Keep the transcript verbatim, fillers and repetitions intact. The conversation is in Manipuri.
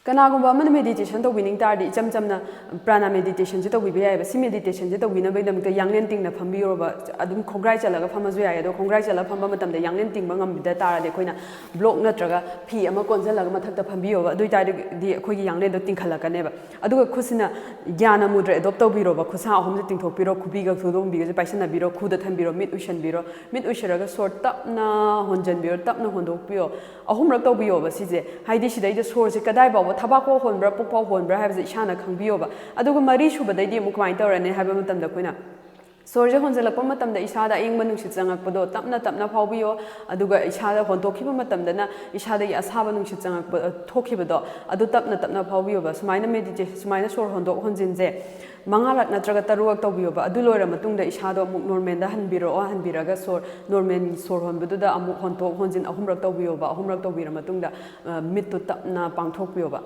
ꯀꯅꯥꯒꯨꯝꯕ ꯑꯃꯅ ꯃꯦꯗꯤꯇꯦꯁꯟ ꯇꯧꯕꯤꯅꯤꯡ ꯇꯥꯔꯗꯤ, ꯏꯆꯝ ꯆꯝꯅ ꯄ꯭ꯔꯥꯅꯥ ꯃꯦꯗꯤꯇꯦꯁꯟꯁꯦ ꯇꯧꯕꯤꯕ ꯌꯥꯏꯑꯕ꯫ ꯁꯤ ꯃꯦꯗꯤꯇꯦꯁꯟꯁꯦ ꯇꯧꯕꯤꯅꯕꯒꯤꯗꯃꯛꯇ ꯌꯥꯡꯂꯦꯟ ꯇꯤꯡꯅ ꯐꯝꯕꯤꯔꯣꯕ꯫ ꯑꯗꯨꯝ ꯈꯣꯡꯒ꯭ꯔꯥꯏ ꯆꯠꯂꯒ ꯐꯝꯃꯁꯨ ꯌꯥꯏ, ꯑꯗꯣ ꯈꯣꯡꯒ꯭ꯔꯥꯏ ꯆꯠꯂꯒ ꯐꯝꯕ ꯃꯇꯝꯗ ꯌꯥꯡꯂꯦꯟ ꯇꯤꯡꯕ ꯉꯝꯗ ꯇꯥꯔꯗꯤ, ꯑꯩꯈꯣꯏꯅ ꯕ꯭ꯂꯣꯛ ꯅꯠꯇ꯭ꯔꯒ ꯐꯤ ꯑꯃ ꯀꯣꯟꯁꯤꯜꯂꯒ ꯃꯊꯛꯇ ꯐꯝꯕꯤꯌꯣꯕ꯫ ꯑꯗꯨ ꯑꯣꯏꯇꯥꯔꯗꯤ ꯑꯩꯈꯣꯏꯒꯤ ꯌꯥꯡꯂꯦꯟꯗꯣ ꯇꯤꯡꯈꯠꯂꯛꯀꯅꯦꯕ꯫ ꯑꯗꯨꯒ ꯈꯨꯠꯁꯤꯅ ꯒ꯭ꯌꯥꯅ ꯃꯨꯗ꯭ꯔ ꯑꯦꯗꯣꯞ ꯇꯧꯕꯤꯔꯣꯕ꯫ ꯈꯨꯠꯁꯥ ꯑꯍꯨꯝꯁꯦ ꯇꯤꯡꯊꯣꯛꯄꯤꯔꯣ, ꯈꯨꯕꯤꯒ ꯈꯨꯗꯣꯝꯕꯤꯒꯁꯦ ꯄꯥꯏꯁꯟꯅꯕꯤꯔꯣ, ꯈꯨꯗ ꯊꯝꯕꯤꯔꯣ, ꯃꯤꯠ ꯎꯏꯁꯟꯕꯤꯔꯣ, ꯃꯤꯠ ꯎꯏꯁꯤꯜꯂꯒ ꯁꯣꯔ ꯇꯞꯅ ꯍꯣꯟꯖꯟꯕꯤꯔꯣ, ꯇꯞꯅ ꯍꯣꯟꯗꯣꯛꯄꯤꯌꯣ꯫ ꯑꯍꯨꯝꯔꯛ ꯇꯧꯕꯤꯌꯣꯕ ꯁꯤꯁꯦ꯫ ꯍꯥꯏꯗꯤ ꯁꯤꯗꯩꯗ ꯁꯣꯔꯁꯦ ꯀꯗꯥꯏ ꯐꯥꯎꯕ, ꯊꯕꯥꯛ ꯐꯥꯎ ꯍꯣꯟꯕ꯭ꯔꯥ, ꯄꯨꯛ ꯐꯥꯎ ꯍꯣꯟꯕ꯭ꯔꯥ ꯍꯥꯏꯕꯁꯦ ꯏꯁꯥꯅ ꯈꯪꯕꯤꯌꯣꯕ꯫ ꯑꯗꯨꯒ ꯃꯔꯤ ꯁꯨꯕꯗꯩꯗꯤ ꯑꯃꯨꯛ ꯀꯃꯥꯏꯅ ꯇꯧꯔꯅꯤ ꯍꯥꯏꯕ ꯃꯇꯝꯗ, ꯑꯩꯈꯣꯏꯅ ꯁꯣꯔꯁꯦ ꯍꯣꯟꯖꯜꯂꯛꯄ ꯃꯇꯝꯗ ꯏꯁꯥꯗ ꯑꯏꯪꯕ ꯅꯨꯡꯁꯤꯠ ꯆꯪꯉꯛꯄꯗꯣ ꯇꯞꯅ ꯇꯞꯅ ꯐꯥꯎꯕꯤꯌꯣ꯫ ꯑꯗꯨꯒ ꯏꯁꯥꯗ ꯍꯣꯟꯗꯣꯛꯈꯤꯕ ꯃꯇꯝꯗꯅ ꯏꯁꯥꯗꯒꯤ ꯑꯁꯥꯕ ꯅꯨꯡꯁꯤꯠ ꯆꯪꯉꯛꯄ, ꯑ, ꯊꯣꯛꯈꯤꯕꯗꯣ ꯑꯗꯨ ꯇꯞꯅ ꯇꯞꯅ ꯐꯥꯎꯕꯤꯌꯣꯕ꯫ ꯁꯨꯃꯥꯏꯅ ꯃꯦꯗꯤꯇꯦ-, ꯁꯨꯃꯥꯏꯅ ꯁꯣꯔ ꯍꯣꯟꯗꯣꯛ ꯍꯣꯟꯖꯤꯟꯁꯦ ꯃꯉꯥꯔꯛ ꯅꯠꯇ꯭ꯔꯒ ꯇꯔꯨꯛꯔꯛ ꯇꯧꯕꯤꯌꯣꯕ꯫ ꯑꯗꯨ ꯂꯣꯏꯔ ꯃꯇꯨꯡꯗ ꯏꯁꯥꯗꯣ ꯑꯃꯨꯛ ꯅꯣꯔꯃꯦꯜꯗ ꯍꯟꯕꯤꯔꯛꯑꯣ꯫ ꯍꯟꯕꯤꯔꯒ ꯁꯣꯔ, ꯅꯣꯔꯃꯦꯜ ꯁꯣꯔ ꯍꯣꯟꯕꯗꯨꯗ ꯑꯃꯨꯛ ꯍꯣꯟꯗꯣꯛ ꯍꯣꯟꯖꯤꯟ ꯑꯍꯨꯝꯔꯛ ꯇꯧꯕꯤꯌꯣꯕ꯫ ꯑꯍꯨꯝꯔꯛ ꯇꯧꯕꯤꯔ ꯃꯇꯨꯡꯗ, ꯑ, ꯃꯤꯠꯇꯨ ꯇꯞꯅ ꯄꯥꯡꯊꯣꯛꯄꯤꯌꯣꯕ꯫